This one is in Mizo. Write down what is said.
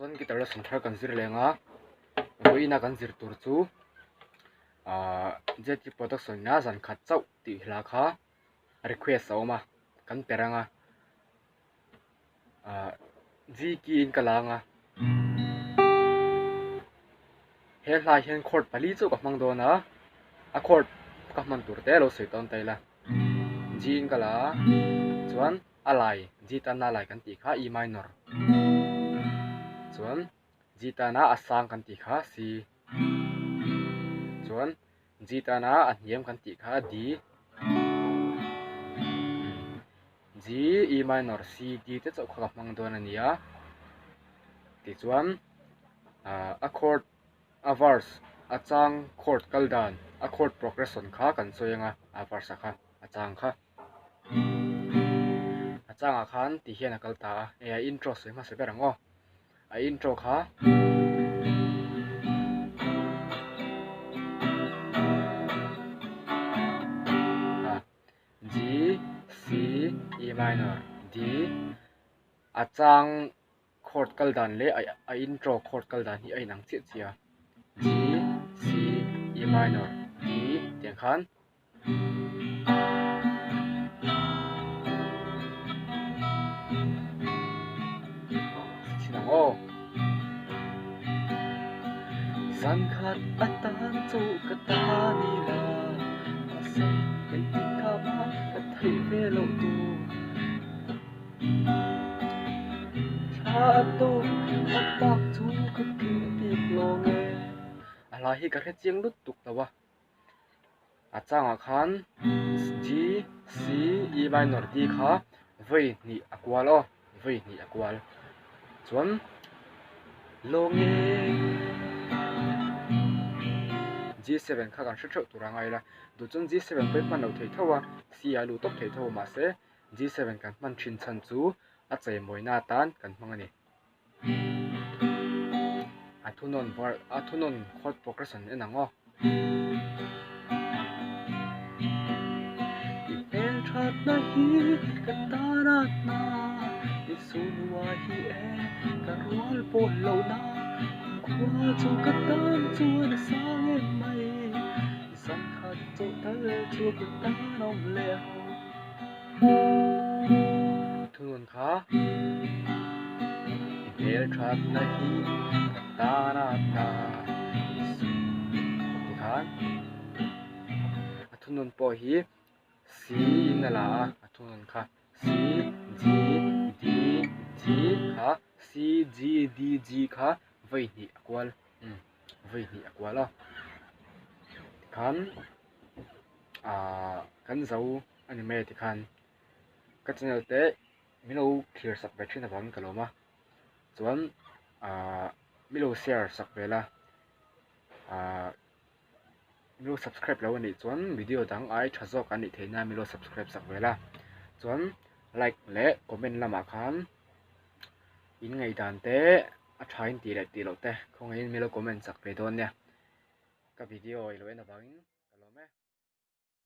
Chuan guitar lesson thar kan zir leng a, vawiina kan zir tur chu ahh JT production ina zan khat chauh tih hla kha request a awm a, kan pe rang a, ahh G key in ka lang a, he hla ah hian chord pali chauh ka hmang dawn a, a chord ka hman tur te lo sawi tawn ta ila, G in ka la a, chuan. A lai, G tana a lai kan tih kha E minor. Chuan G tana a sang kan tih kha C. Chuan G tana a hniam kan tih kha D. G, E minor, C, D te chauh kha ka hmang dawn a nia. Tichuan a chord a verse a chang chord kal dan a chord progression kha kan sawi ang a, a verse a kha a chang kha. A changah khan ti hian a kal ta a, hei a intro sawi hmasa ber ang aw. A intro kha. G, C, E minor, D. A chang chord kal dan leh a intro chord kal dan hi a inang chiah chiah a. G, C, E minor, D tiang khan. Zan khat atan chu ka ta ni la mahse engtin kha mah ka theih ve loh tur thla a tawp a bak chu ka tling bik lawng e a hla hi ka hre chiang lutuk lo a. A changah khan G, C, E minor, D kha vawi hnih a kual aw, vawi hnih a kual. Chuan Lawnge G7 kha kan hre theuh tur a ngai la, duh chuan G7 pawh i hman lo thei tho a, C a luh tawp thei tho a mahse G7 kan hman thin chhan chu a cheimawina atan kan hmang a ni. A thunawn var a thunawn chord progression en ang aw. I hmel thatna hi ka tan a hna i sunua hi e ka rual pawl lohna kumkhua chu ka tan chuan a sang em mai i sam khat chawh tal chu ka tan awm leh ang. Thunawn kha i hmel thatna hi ka tan a ta tikhan a thunawn pawh hi C in a la a a thunawn kha C G D G kha C G D G kha vawi hnih a kual vawi hnih a kual a tikhan ahh kan zo a ni mai a tikhan ka channel te min lo thlir sak ve thin avangin ka lawm a chuan ahh min lo share sak vel a ahh min lo subscribe lo a nih chuan video dang ai tha zawk a nih theih nan min lo subscribe sak vel a chuan like leh comment lamah khan in ngaihdan te a tha in tih leh tih loh te khawngaihin min lo comment sak ve dawn nia ka video i lo en avangin.